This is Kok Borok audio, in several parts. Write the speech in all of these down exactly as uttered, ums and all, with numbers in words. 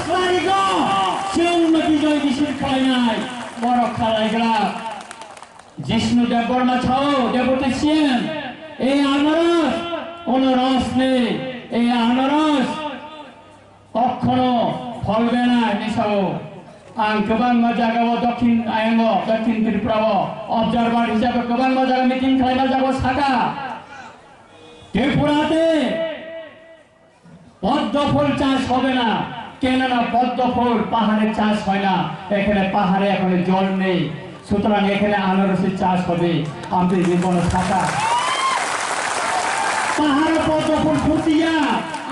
Khlaigo, chwngno bijoy misil khlainai, borok khlaigra. Jishnu Debbarma sao, Deputy C M, ei anaros, ono rosni, ei anaros, kokhono pholbena hinwi sao. Ang kwbangma jagao Dokhin Ayango, Dokhin Tripurao observer hisabe kwbangma jaga meeting khlaima jaga saka. Tripurate পদ্ম ফুল চাষ হবে না। কেননা পদ্ম ফুল পাহাড়ে চাষ হয় না, এখানে পাহাড়ে এখন জল নেই, সুতরাং এখানে আনারসের চাষ হবে। আমি তো জীবনে থাকা পাহাড়ে পদ্ম ফুল ফুটিয়া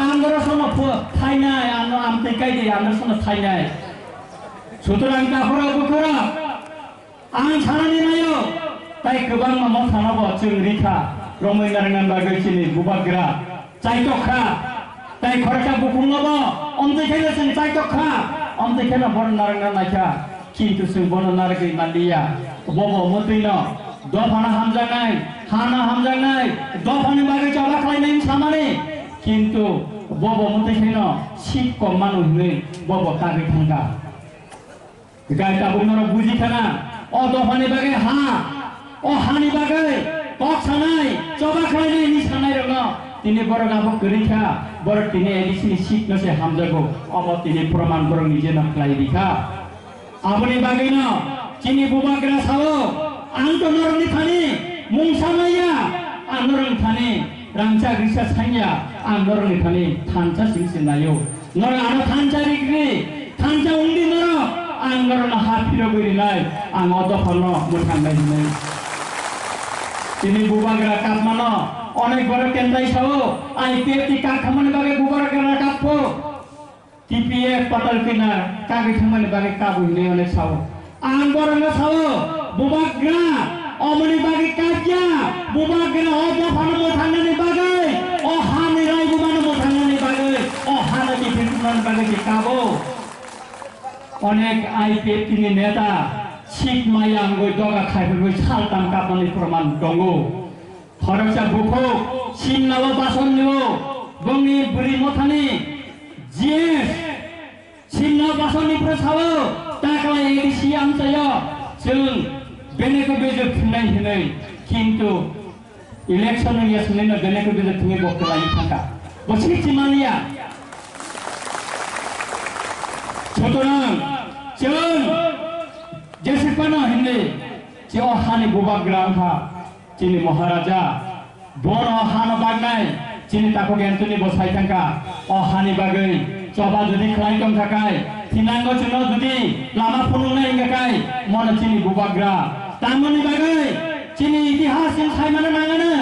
আনারস হলো ফু-, থাই নাই, আন-, আমি তো কাই দিই, আনারস হলো থাই নাই। সুতরাং কাপড় বুকুরা Ang sanani naio, tai kwbangma mothanabo chwng rikha, romwi narwkna bagwi chini bubagra chaitok kha, tai khoroksa bukhuknobo omtwi kheno chwng chaitok kha, omtwi kheno bono narwkna naikha, kintu chwng bono narwgwi manliya. Bobo mwtwino dophano hamjaknai, hano hamjaknai, dophani bagwi choba khlainai wng samani, kintu bobo mwtwi kheno seat kok mano hwnwi bobo kagwi thangkha. Gai tabuk norok buji khana, o dophani bagwi ha, o hani bagwi kok sanai, choba khlainai ni sanai rokno tini borok abo kwrwi kha, borok tini A D C ni seat no se hamjago, omo tini proman borok nije no khlai rikha. Aboni bagwi no chini bubagra sao, ang to norok ni thani mungsa maya, ang norok ni thani rangchak risa sanya, ang norok ni thani thansa sing se naio. Norok ano thansa rikri, thansa wngdi norok, ang norokno ha phirogwi rinai, ang o dophano mwthangnai hwnwi. Tini bubagra kapmano onek borok kendai sao, I P F T kak thangmani bagwi bubagra kappo, T P F Patal Kinar kagwi thangmani bagwi kabwi hwnwi onek sao. Ang borokno sao, bubagra, omoni bagwi kapya, bubagra o dophano mwthangnani bagwi, o hani raibumano mwthangnani bagwi, o hano kiphilnani bagwi se kabo. Onek I P F T ni neta seat maya wngwi doga khaiphilwi saltam kapmani proman tongo. Khoroksa bukhuk simnao bason nio bongni bwrwi mothani G S simnao basonni phra sao, takla A D C amchaio chwng beneko bejak thungnai hinwi, kintu election wngya swngnai no beneko bejak thungwi bo kwlai thangkha, bo sik chimaliya. Sutorang chwng jesipano hinwi che o hani bubagra wngkha. Chini Maharaja, bono hano bagnai, chini takhuk Anthony bo sai thangkha, o hani bagwi choba jodi khlai tongkha kai, thinango chwngno jodi lama phunuknai wngkha kai, mono chini bubagra. Tamoni bagwi chini itihas chwng saimano nangano,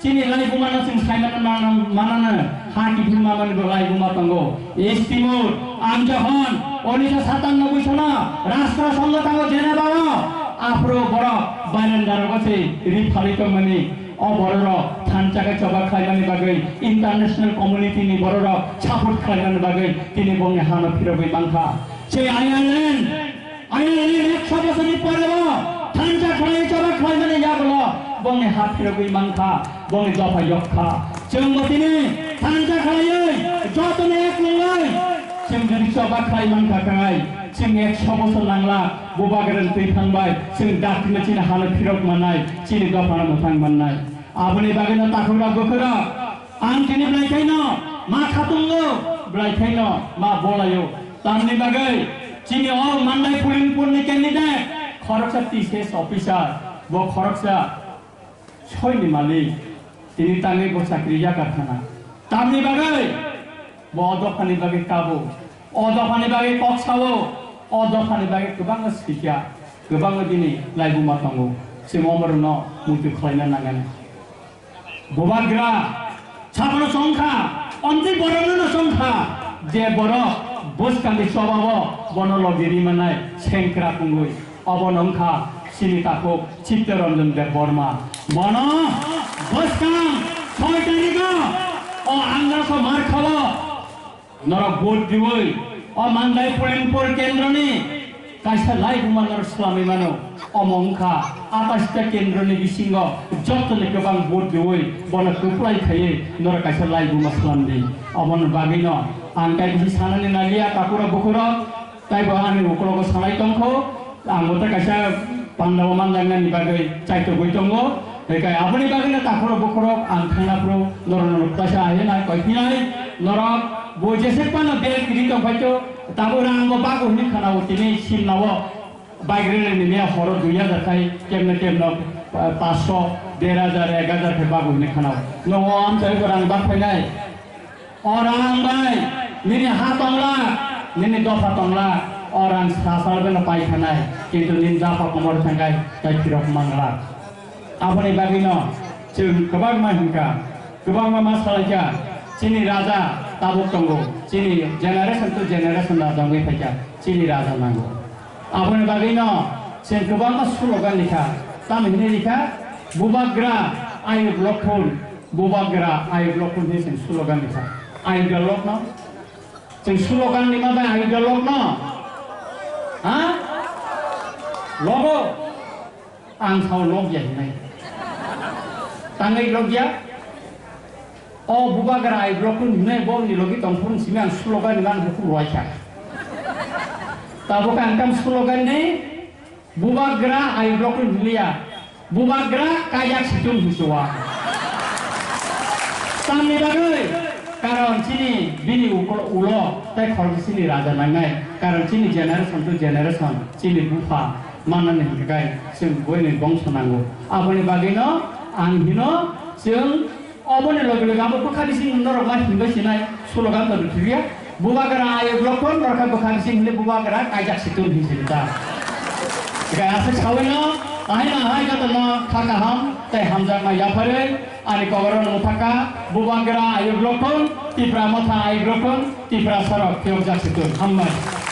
chini laibumano chwng saimano nang-, manano, ha kiphilma manwi bo laibuma tongo. East Timor, ang jokhon unisho satanoboi sono Rashtra Sangha thango Geneva o, aphuru borok bairandar rogo se ri phalwi tongmani, o bororok thansa khe choba khlaimani bagwi international community ni bororok support khlaimani bagwi tini bongni hano phirogwi mankha. Se Ireland, Ireland ekso bosorni porebo thansa khlai choba khlaimani yagulo bongni ha phirogwi mankha. Bongni dopha yok kha. Chwng bo tini thansa khlaiwi, jotono ek nungwi, chwng jodi choba khlai mankha kwnai, chwng ekso bosor nangla, bubagra twi thangbai, chwng daktino chini hano phirok mannai, chini dophano mwthang mannai. Aboni bagwino takhukrok bwkhwrok, ang tini bwlai khaino ma khatungo, bwlai khaino ma bolaio. Tamni bagwi chini o Mandai Pulinpurni candidate khoroksa T C S officer, bo khoroksa Soini malik, tini tangwi bo chakri yakar khana. Tamni bagwi bo o dophani bagwi kabo, o dophani bagwi kok sao, o dophani bagwi kwbangma sikya, kwbangma bini laibuma tongo. Chwng omorokno muitu khlaina nangnai. Bubagra sabono chongkha, omtwi borokno no chongkha, je borok bwskangni chobao bono logi ri manai sengkrak wngwi. Obo no wngkha chini takhuk Chittaranjan Debbarma. Bono bwskang soi tarigo o Angarsa Markhao norok vote diwi o Mandai Pulinpur kendroni Kaisa laibuma norok swlamwi mano, omo wngkha athais ta kendroni bisingo jottoni kwbang vote riwi bono kwplai khaiwi norok kaisa laibuma swlamdi. Oboni bagwino ang kaibisi sanani naliya, takhurok bukhurok, taibo ani ukologo salai tongkho, ang bo tei kaisa pandao manjaknani bagwi chaitogwi tongo. Hinkhe aboni bagwino takhurok bukhurok ang thangna phuru norok norok kaisa ahinai koiphinai, norok bo jesek phano bel kiri tongphaikho, tabo rang bo bago hinwi khwnao, tini simnao bike rally ni miya horo dui hajar khai kemne kemno, ah, paanch sho, der hajar, ek hajar khai bago hinwi khwnao. Nogo amchai bo rang bak phainai. O rang bai nini ha tongla, nini dopha tongla, o rang sasal beno pai thanai, kintu nini dopha komor thangkai tai phirok mangla. Aboni bagwino chwng kwbangma hinkha, kwbangma ma salaikha, chini raja tabuk tongo, chini generation to generation raja wngwi phaikha, chini raja nango. Aboni bagwino chwng kwbangma slogan likha, tamo hinwi likha, Bubagra Ayuk Lokhun, Bubagra Ayuk Lokhun hinwi chwng slogan likha. Ayuk Lokno? Chwng slogan lima bai Ayuk Lokno? Ha? Logo? Ang sao logya hinai. Tangwi logya? O Bubagra Ayuk Lokhun hinai bongni logi tongphuru simi ang slogan lima ang bukhuk rwai kha. Tabuk ang kam slogan ni Bubagra Ayuk Lokhun hinliya. Bubagra kajak situng hinsuwa. Tamni bagwi, karon chini bini uklo-, ulo tei khoroksa chini raja nangnai. Karon chini generation to generation chini bupha mannani hinkhe kai chwng buini bongso nango. Aboni bagwino ang hino chwng Oboni loge loge abo bwkha bising norok ma hinbai sinai slogan to rwthwkya. Bubagra Ayuk Lokhun norokha bwkha bising hinwi Bubagra kajak situng hinwi sinita. Ga aswk sawino, ahai ma hai jotono kha kaham tei hamjakma yapharwi ani koboro nung thaka Bubagra Ayuk Lokhun, Tipra Motha Ayuk Lokhun, Tipra Sorok phiyokjak situng. Hambai.